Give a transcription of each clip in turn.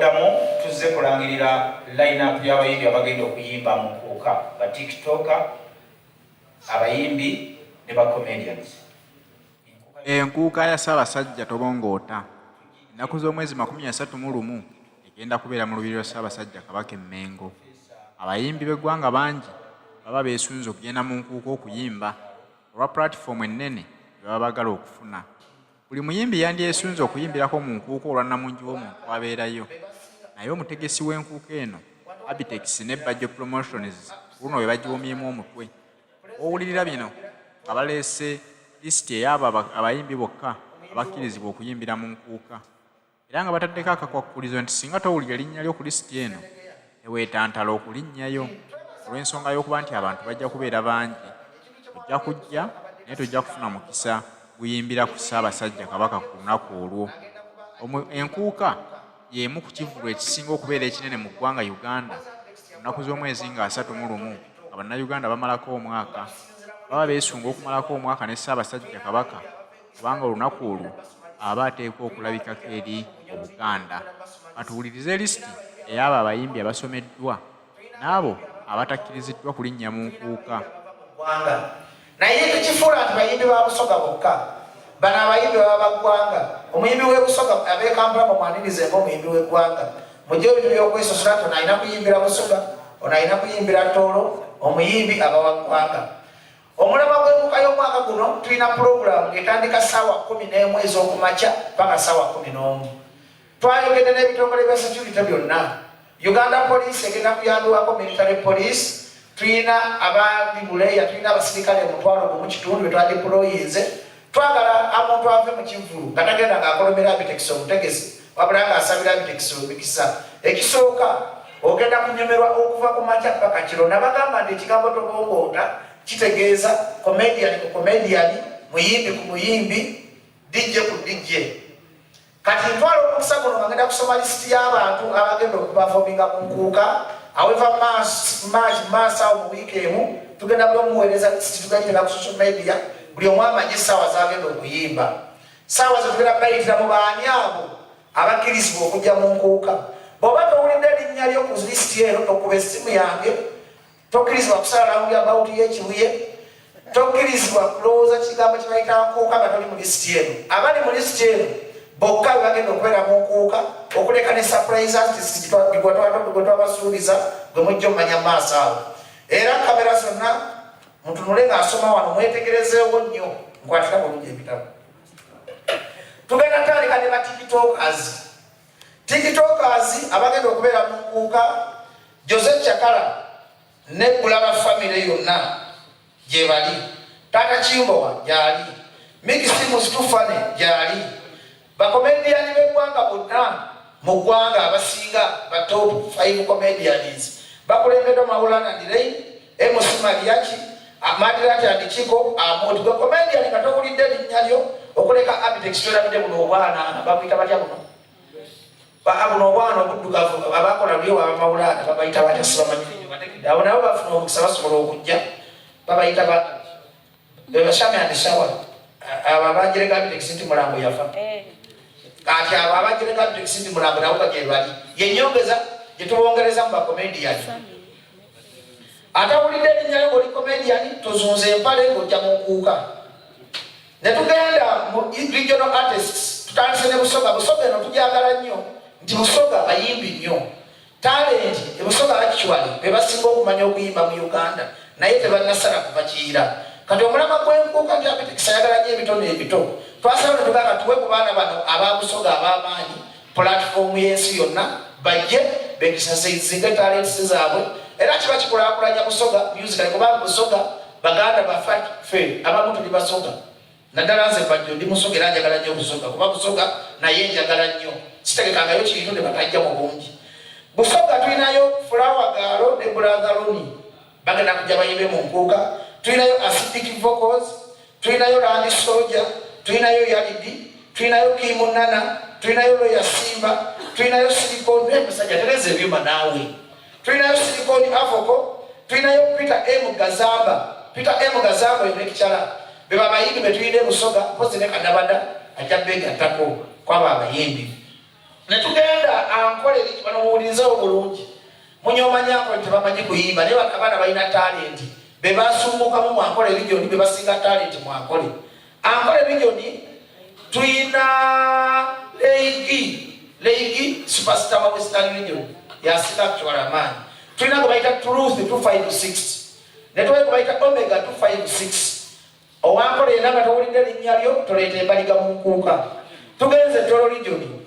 Ddamu tuzze kulangirira line-up y'abayimbi abagenda okuyimba mu nkuuka, ba tiktoker, abayimbi ne ba comedians. Enkuuka ya Ssaabasajja Tobongoota, ennaku z'omwezi 31 egenda kubeera mu Lubiri lwa Ssaabasajja Kabaka e Mmengo. Abayimbi b'eggwanga bangi baba beesunze okugenda mu nkuuka okuyimba olwa pulatifoomu ennene gye baba baagala okufuna. Buli muyimbi yandyesunze okuyimbirako mu nkuuka olwa nnamungi w'omuntu abeerayo. Naye omutegesi w'enkuuka eno, Abitex ne Bajjo Promotions ku luno be bagiwomyemu omutwe. W'owulirira bino nga baleese lisiti ey'abo abayimbi bokka abakkirizibwa okuyimbira mu nkuuka. Era nga bataddeko akakwakkulizo nti singa towulira linnya lyo ku lisiti eno, teweetantala okulinnyayo olw'ensonga y'okuba nti abantu bajja kubeera bangi, ojja kujja naye tojja kufuna mukisa guyimbira ku Ssaabasajja Kabaka ku lunaku olwo. Enkuuka y'emu ku kivvulu ekisinga okubeera ekinene mu ggwanga Uganda ku nnaku z'omwezi nga 31 nga Bannayuganda bamalako omwaka. Baba beesunga okumalako omwaka ne Ssaabasajja Kabaka kubanga olunaku olwo aba ateekwa okulabikako eri Obuganda. Katuwulirize lisiti ey'abo abayimbi abasomeddwa n'abo abatakkiriziddwa kulinnya mu nkuuka. Naye tukifuula nti bayimbi ba Busoga bokka. Bano abayimbi baba ba ggwanga. Omuyimbi w'e Busoga ab'e Kampala mumwanirize ng'omuyimbi w'eggwanga. Mugye ebintu by'okwesosola nti ono alina kuyimbira Busoga, ono alina kuyimbira Tooro, omuyimbi aba wa ggwanga. Omulamwa gw'enkuuka y'omwaka guno tulina pulogulaamu ng'etandika ssaawa 11 ez'okumakya paka ssaawa 11. Twayogedde n'ebitongole bya security byonna. Uganda Police egenda kuyambibwako military police, tulina abandi buleya, tulina abasirikale 10,000 be twadiployinze. Twagala omuntu ave mu kivvulu nga tagenda ng'akolomera Abitex omutegesi wabula ng'asabira Abitex emikisa. Ekisooka ogenda kunyumirwa okuva ku makya paka kiro. Nabagamba nti ekigambo tobongoota kitegeeza comedian ku comedian, muyimbi ku muyimbi, DJ ku DJ. Kati ntwala omukisa guno nga ngenda kusoma lisiti y'abantu abagenda okubafominga mu nkuuka. However, maaso awo mu wiiki emu tugenda buli omuweereza lisiti, tugenda giteeka ku social media buli omu amanye essaawa z'agenda okuyimba. Ssaawa ze tugenda bayitira mu baani abo abakkirizibwa okujja mu nkuuka. Bw'oba towulidde erinnya lyo ku lisiti eno, okuba essimu yange. Tokkirizibwa kusala round about y'ekibuye, tokkirizibwa kulowooza kigambo kye bayita nkuuka nga toli mu lisiti eno. Abali mu lisiti eno bokka be bagenda okubeera mu nkuuka, okuleka ne surprise artist gwe twabasuubiza gwe mujja omumanya mu maaso awo. Era kamera zonna mutunule ng'asoma wano, mwetegerezeewo nnyo, nkwatira bulungi ebitabo. Tugenda tandika ne ba tiktokers. Tiktokers abagenda okubeera mu nkuuka, Jose Chakala ne Bulaba family yonna gyebali, Taata Kimbowa gyali, Mick Simus Tufane gyali, bakomediyani b'eggwanga bonna mu ggwanga abasinga ba top 5 comedians bakulembeddwa Maulana Direin, MC Mariachi, Madirati and Chiko Amoti. Gwe comedian nga towulidde linnya lyo okuleka Abitex, twerabidde buno obwana bamuyita batya buno buno obwana obuddugavu abakola luli wa Maulana babayita batya? Sibamanyi. Abo nabo bafuna omukisa basobola okujja. Babayita ba Shami and Shawa, abo abagireka Abitex nti mulambo yafa. Kati abo abagireka Abitex nti mulambo nabo bagye bali yenyongeza gyetubongereza mu bakomedian. Atawulidde erinnya lyo ng'oli comedian, tozunza empale ng'ojja mu nkuuka. Ne tugenda mu regional artists, tutandise ne Busoga. Busoga eno tugyagala nnyo nti Busoga bayimbi nnyo, talent e Busoga actually be basinga okumanya okuyimba mu Uganda, naye tebannasala kuva Kiira. Kati omulamwa gw'enkuuka nti Abitex ayagala nnyo ebitone ebito, twasaba ne tugamba tuwe ku baana bano aba Busoga ab'amaanyi platform y'ensi yonna, bajje bekisazinge talents zaabwe, era kiba kikulaakulanya Busoga music, kubanga Busoga baganda baffe, ffe abamu tuli Basoga, naddala nze Bajjo ndi Musoga, era njagala nnyo Busoga kuba Busoga naye njagala nnyo, sitegekangayo kintu ne batajja mu bungi. Busoga tulinayo Flower Girl ne Brother Loni, bagenda kujja bayimbe mu nkuuka. Tulinayo Acidic Vocals, tulinayo Land Soldier, tulinayo Yalidi, tulinayo Kimunana, tulinayo Loya Simba, tulinayo Silicon musajja tereza ebyuma naawe, tulinayo Silicon Avoko, tulinayo Peter M Gazamba. Peter M Gazamba oyo nekikyala be babayimbi betulina ebusoga, mpozi ne Kanabada ajja begattako kwabo abayimbi. Ne tugenda Ankole, bano muwulirizewo bulungi. Munyooma Nyankole, tebamanyi kuyimba, naye abaana balina talenti. Be basumbukamu mu Ankole Region, be basinga talenti mu Ankole. Ankole Region tuyina Leigi, Leigi superstar wa Western Region, yasinga kutwala amaanyi. Tulina gwe bayita Truth 256, ne tubaye gwe bayita Omega 256. Owankole yena nga towulidde linnya lyo, toleeta embaliga mu nkuuka. Tugenze Toro Region.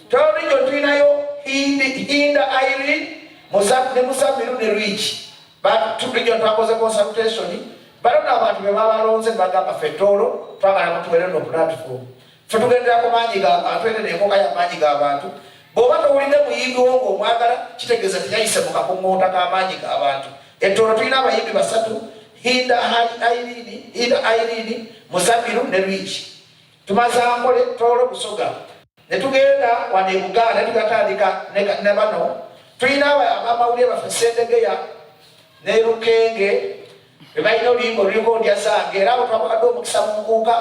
Toro Region tulinayo Hinda Irene ne Musamiru ne Rich. Region twakoze consultation, balona abantu be babalonze ne bagamba, "Ffe Toro twagala mutuwere no platform." Ffe tugendera ku maanyi g'abantu, ene nenkuuka ya maanyi g'abantu. Bw'oba towulidde muyimbi wo ng'omwagala, kitegeeza teyayise mu kakuŋŋunta k'amaanyi g'abantu. Etoro tulina abayimbi basatu: Hinda Irene, Hinda Irene, Musamiru ne Rich. Tumaze Ankole, Toro, Busoga, ne tugenda wano e Buganda. Tugatandika ne bano. Tulina abamawulire baffe Sendegeya ne Lukenge, be balina oluyimba oluliko "Ndya Zange", era abo twabawadde omukisa mu nkuuka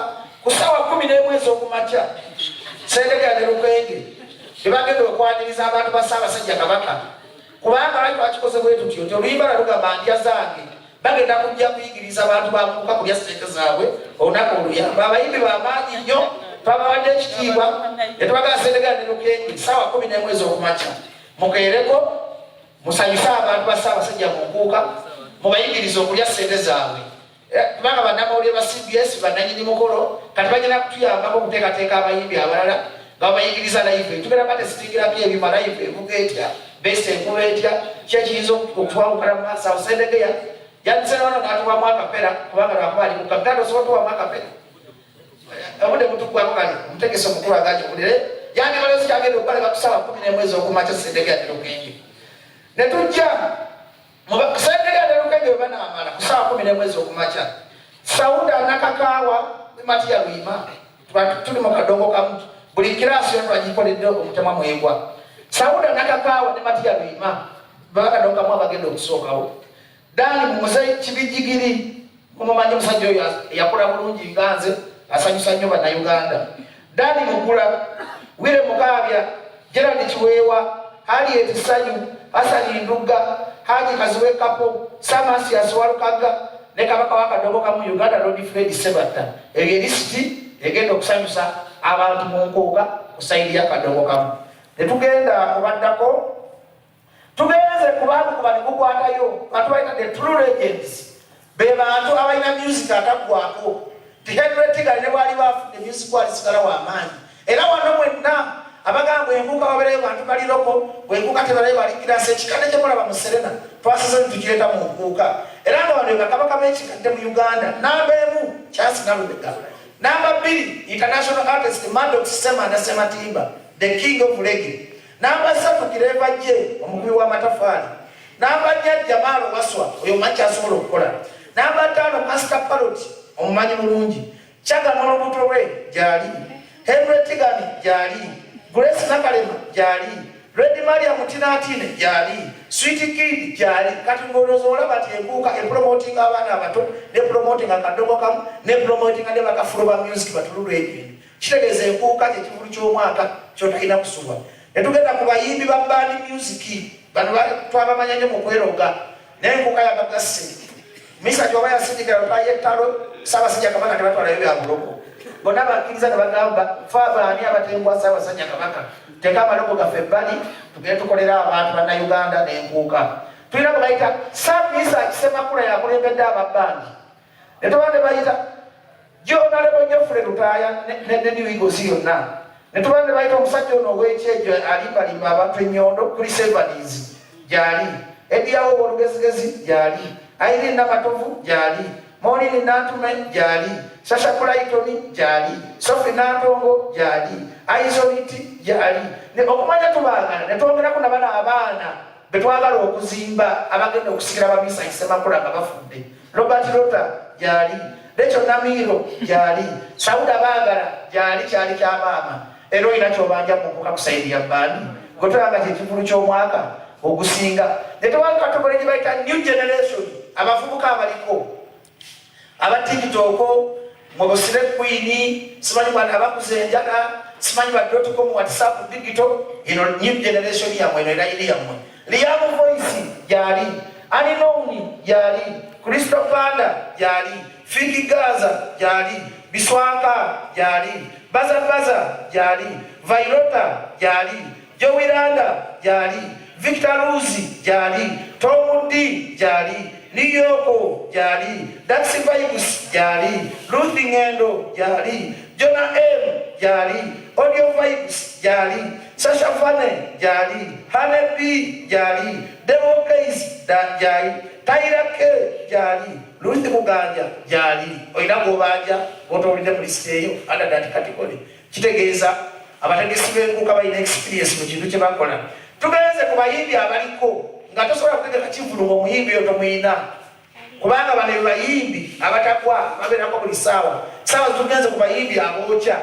ku ssaawa 11 ez'okumakya. Sendegeya ne Lukenge bebagenda okwaniriza abantu ba Ssaabasajja Kabaka, kubanga lwaki twakikoze bwe tutyo? Nti oluyimba lwa lugamba "Ndya Zange", bagenda kujja kuyigiriza abantu bamuka kulya sente zaabwe olunaku oluyamba. Abayimbi bamaanyi nnyo, twabawadde ekitiibwa netubagala. Sendegeya ne Lukenge, saawa 11 ez'okumakya, mukeereko musanyuse abantu ba Ssaabasajja mu nkuuka, mubayigirize okulya sente zaabwe. Kubanga bannamawulire ba CBS bannanyini mukolo, kati bagenda kutuyambako okuteekateeka abayimbi abalala nga babayigiriza live. Tugenda batesitingirako ebyuma, live evuga etya, best enkuba etya, ki ekiyinza okutwawukana mu maaso awo. Sendegeya yandisenaono natuwamu akapera, kubanga lwakuba ali mukapera. Osobola tuwamu akapera? Obudde butuggwako. Kale omutegesi omukulu aganye obulire yandibalezi kyagenda okubaleka ku ssaawa 11 ez'okumakya, Sendegeya ne Lukenge. Ne tujja Sendegeya ne Lukenge bwe banaamala ku ssaawa 11 ez'okumakya, Sauda Nakakaawa ne Matiya Luyima. Tuli mu kadongo kamu, buli kirasi yona twagikoledde omutemwa mwegwa. Sauda Nakakaawa ne Matiya Luyima baba kadongo kamu abagenda okusookawo. Dani Mumuze Kibijigiri, mumumanyi omusajja oyo, yakola bulungi nga nze, asanyusa nnyo Bannayuganda. Dani Mugula, Wire Mukaabya, Gerald Kiweewa, Harriet Sanyu, Hasani Ndugga, Haji Kaziwe Kapo, Samasias Walukaga ne kabaka wakadogo kamu Uganda, Lord Fred Sebatta. Eyo elisiti egenda okusanyusa abantu mu nkuuka ku side y'akadogo kamu. Netugenda mubaddako, tugenze kubakuba negukwatayo bantu balina the true legends, be bantu abalina music ataggwako. Ti Henry Tigan ne bwali bafudde, music alisigala wamaanyi. Era wano mwenna abagamba enkuuka babeerayo bantu baliroko, bwenkuuka tebalayo balikirasa. Ekikadde kyemulaba mu Serena twasize tukireeta mu nkuuka. Era nga bano bakabaka b'ekikadde mu Uganda: namba 1, Charles Nalubega; namba 2, international artist Maddox Semanda Sematimba, the king of reggae; namba 3, Kireva J, omukubi w'amatafaali; namba 4, Jamalo Waswa, oyo omanyi kyasobola okukola; namba 5, Master Parrot, omumanyi bulungi, Kyaga n'olubuto lwe gyali, Henry Tigani gyali, Grace Nakalema gyali, Red Maria Mutinatine gyali, Sweet Kid gyali. Kati ng'olowooza olaba nti enkuuka epromotinga abaana abato, nepromotinga kadogo kamu, nepromotinga ne bakafulu ba music batululu. Ebintu kitegeeza enkuuka kyekivulu ky'omwaka kyotalina kusubwa. Netugenda ku bayimbi ba band music. Bano twabamanya nnyo mu kweroga, naye enkuuka yabagasse misa gyoba yasindikira lutayo ettalo. Ssaabasajja Kabaka tebatwalayo bya buloko, bonna bakkiriza ne bagamba, "Fe abaani abatengwa Ssaabasajja Kabaka, teka amaloko gaffe ebbali, tugende tukolera abantu Bannayuganda." N'enkuuka tulina bwe bayita Samisa Kisemakula, yakulembedde ababbandi. Netuba ne bayita Honorable Geoffrey Lutaaya ne New Eagles yonna. Netuba ne bayita omusajja ono ow'ekyejo alimbalimba abantu ennyondo, Chris Evans gyali, Ediyawo olugezigezi gyali, Irene Namatovu gyali, Maureen Nantume gyali, Sasha Brighton gyali, Sophie Nantongo gyali, Aizoniti gyali. Okumanya tubagana netwongerako nabano abaana betwagala okuzimba abagenda okusikira bamisa Isemakula nga bafudde: Robert Rota gyali, Recho Namiro gyali, Sauda Bagala gyali, kyali kyamaama. Era olina kyobanja mukuka ku side ya band, gwetulanga kyekivulu ky'omwaka ogusinga. Netewali category gye bayita new generation, abavubuka abaliko aba TikTok. Mwe busire queen, simanyi bwana abakuza enjaga, simanyi ba dot com, WhatsApp, digital, ino new generation yammwe, eno erayiri yammwe. Liam Voice gyali, Unknown gyali, Crystal Panda gyali, Fiki Gaza gyali, Biswanka gyali, Baza Baza gyali, Vairota gyali, Joey Landa gyali, Victor Ruz gyali, Tom D gyali, New York gyali, Dax Vibes gyali, Ruth Ngendo gyali, Jona M gyali, Audio Vibes gyali, Sasha Fane gyali, Hane B gyali, Demo Case gyali, Tyra K gyali, Ruth Muganja gyali. Olina gw'obanja gw'otowulidde mu lisiti eyo under that category? Kitegeeza abategesi b'enkuuka balina experience mu kintu kye bakola. Tugenze ku bayimbi abaliko, nga tosobola kutegeka kivulu nga omuyimbi oyo tomuyina, kubanga bano bayimbi abatagwa, babeerako buli saawa saawa. Tugenze ku bayimbi abookya,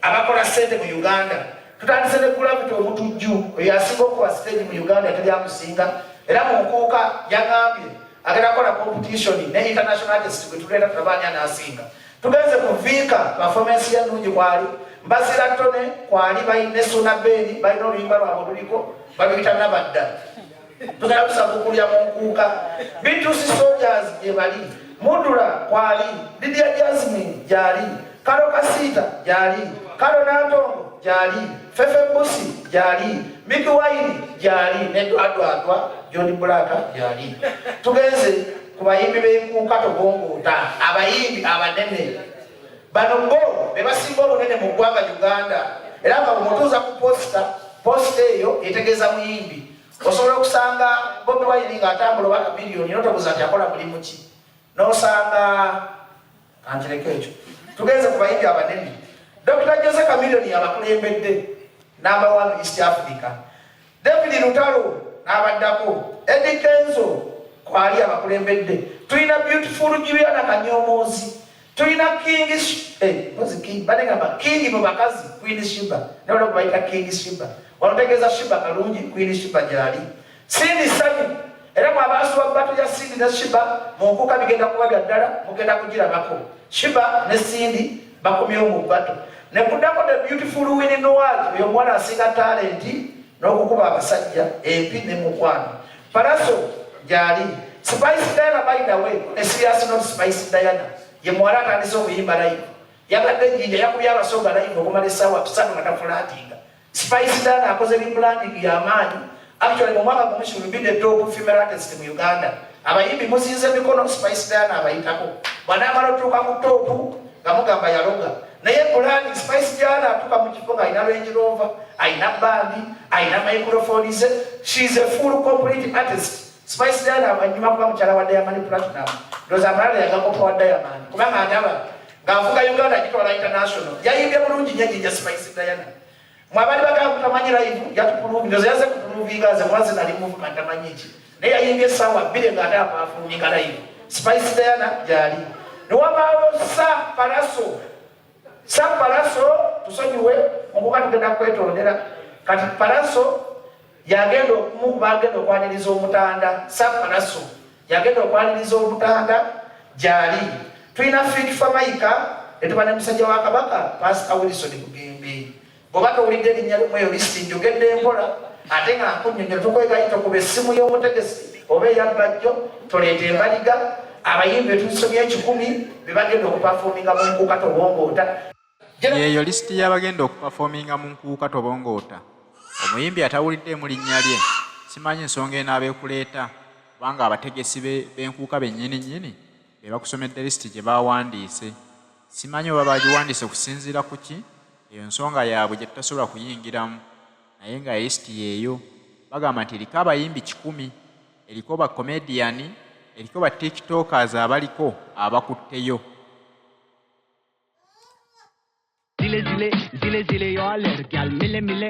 abakola ssente mu Uganda. Tutandise ne Gravity Omutujju, oyo asinga okuba stage mu Uganda, teri amusinga. Era mu nkuuka yagambye agenda kukola competition ne international artist gwe tuleeta, tulabaani anaasinga. Tugenze ku Vinka, performance ya nnungi kwali, Mbazira Tone kwali, balina Suna Beni, balina oluyimba lwabwe oluliko baluyita Nabadda, tugenda kusabukulya mu nkuuka. Bitusi Soldiers gye bali, Mudula kwali, Lydia Jasmine gyali, Karo Kasita gyali, Karo Nantongo gyali, Fefe Busi gyali, Miki Wine gyali, ne Dwadwadwa John Blaq gyali. Tugenze ku bayimbi b'enkuuka tobongoota, abayimbi abanene. Bano bo be basinga obunene mu ggwanga Uganda, era nga bwemutuuza ku poster, poster eyo etegeeza muyimbi. Osobola okusanga Bobi Wine ng'atambula oba Chameleone, notobuuza nti akola mulimu ki, nosanga kankireko ekyo. Tugenze ku bayimbi abanene. Dr Jose Chameleone abakulembedde, number one East Africa. David Lutalo n'abaddako, Eddy Kenzo kwali, abakulembedde. Tulina beautiful Juliana Kanyomozi, tulina King, king banegamba king mu bakazi, Queen Sheebah, naye kubayita King Sheebah, wanotegeeza Sheebah Kalungi, Queen Sheebah gyali. Cindy Sanyu, era mwabaasuba battle ya Cindy ne Sheebah mu nkuuka, bigenda kuba bya ddala, mugenda kugirabako. Sheebah ne Cindy bakomyewo mu battle. Nekuddako the beautiful Winnie Nwagi, oyo omuwala asinga talent n'okukuba abasajja empi ne mukwano. Pallaso gyali, Spice Diana. By the way, a serious note, Spice Diana ye muwala atandise okuyimba live, yabadde Ejjinja, yakubye Abasoga live okumala essaawa 3 nga tafulatinga. Spice Diana akoze rebranding y'amaanyi. Actually, mu mwaka gumu she will be the top female artist mu Uganda. Abayimbi muzinze emikono, Spice Diana abayitako. Bw'anaamala otuuka ku top nga mugamba yaloga, naye branding, Spice Diana atuuka mu kifo ng'alina Range Rover, alina band, alina microphone ze. She is a full complete artist. Spice Diana anyuma kuba mukyala wa Diamond Platnumz. Ndowooza amalala yagakopa wa Diamond, kubanga ndaba ng'avuga Uganda gitwala international. Yayimbye bulungi nnyo Ejjinja Spice Diana. Mwabali bagamba kutamanyi live, yatupuluvi, ndowooza yaze kupuluvinga nze mwaze nali muvuga ntamanyi ki, naye yayimbye essaawa 2 ng'ate apafuminga live. Spice Diana gyali, newabaawo Sir Pallaso. Sir Pallaso, tusonyiwe, mukuba tugenda kwetondera. Kati Pallaso yagenda okumu bagenda okwaniriza omutanda. Sir Pallaso yagenda okwaniriza omutanda, gyali. Tulina Fik Fameica, netuba ne musajja wa Kabaka, Pastor Wilson Bugembe. Bw'oba towulidde erinnya limu eyo lisiti, njogedde empola ate nga nkunnyonnyola. Tukwegayi tokuba essimu y'omutegesi oba eyabbajjo, toleeta embaliga. Abayimbi betusomye 100 be bagenda okupafominga mu nkuuka tobongoota. Yeeyo lisiti y'abagenda okupafominga mu nkuuka tobongoota. Omuyimbi atawuliddeemu linnya lye, simanyi nsonga enaaba ekuleeta, kubanga abategesi b'enkuuka bennyini nnyini be bakusomedde lisiti gye bawandiise. Simanyi oba bagiwandiise kusinziira ku ki, eyo nsonga yaabwe gye tutasobola kuyingiramu, naye nga lisiti yeeyo. Bagamba nti eriko abayimbi 100, eriko ba comedian, eriko ba tiktokers abaliko abakutteyo. Zile zile zile zile yo aler gyal mile mile.